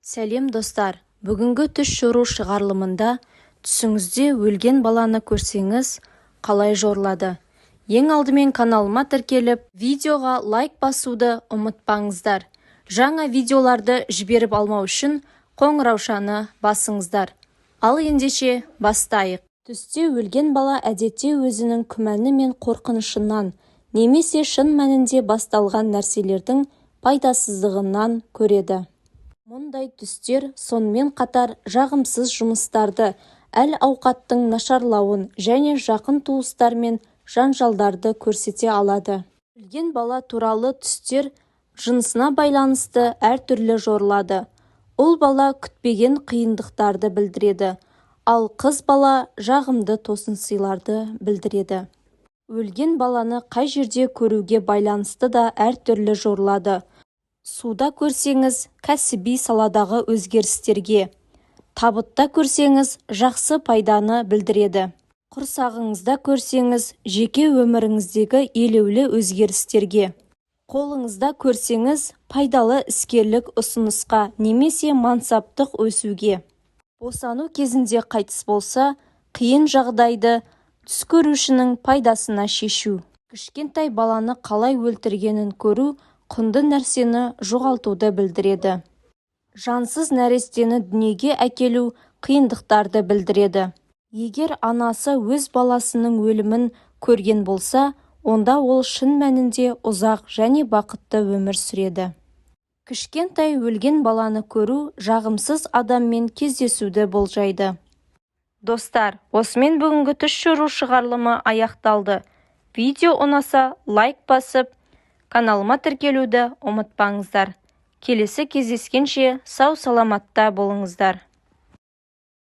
Сәлем, достар! Бүгінгі түс жору шығарылымында түсіңізде өлген баланы көрсеңіз қалай жорылады? Ең алдымен каналыма тіркеліп, видеоға лайк басуды ұмытпаңыздар. Жаңа видеоларды жіберіп алмау үшін қоңыраушаны басыңыздар. Ал ендеше бастайық. Түсте өлген бала әдетте өзінің күмәні мен қорқынышынан немесе шын мәнінде басталған нәрселердің пайдасыздығынан көреді. Мұндай түстер сонымен қатар жағымсыз жұмыстарды, әл-ауқаттың нашарлауын және жақын туыстармен жанжалдарды көрсете алады. Өлген бала туралы түстер жынысына байланысты әртүрлі жорылады. Ұл бала күтпеген қиындықтарды білдіреді, ал қыз бала жағымды тосынсыйларды білдіреді. Өлген баланы қай жерде көруге байланысты да әртүрлі жорылады. Суда көрсеңіз, кәсіби саладағы өзгерістерге, табытта көрсеңіз, жақсы пайданы білдіреді. Құрсағыңызда көрсеңіз, жеке өміріңіздегі елеулі өзгерістерге. Қолыңызда көрсеңіз, пайдалы іскерлік ұсынысқа немесе мансаптық өсуге. Босану кезінде қайтыс болса, қиын жағдайды түс көрушінің пайдасына шешу. Кішкентай баланы қалай өлтіргенін көру құнды нәрсені жоғалтуды білдіреді. Жансыз нәрестені дүниеге әкелу қиындықтарды білдіреді. Егер анасы өз баласының өлімін көрген болса, онда ол шын мәнінде ұзақ және бақытты өмір сүреді. Кішкентай өлген баланы көру жағымсыз адаммен кездесуді болжайды. Достар, осымен бүгінгі түс жору шығарылымы аяқталды. Видео ұнаса, лайк басып, каналыма тіркелуді ұмытпаңыздар. Келесі кездескенше сау-саламатта болыңыздар.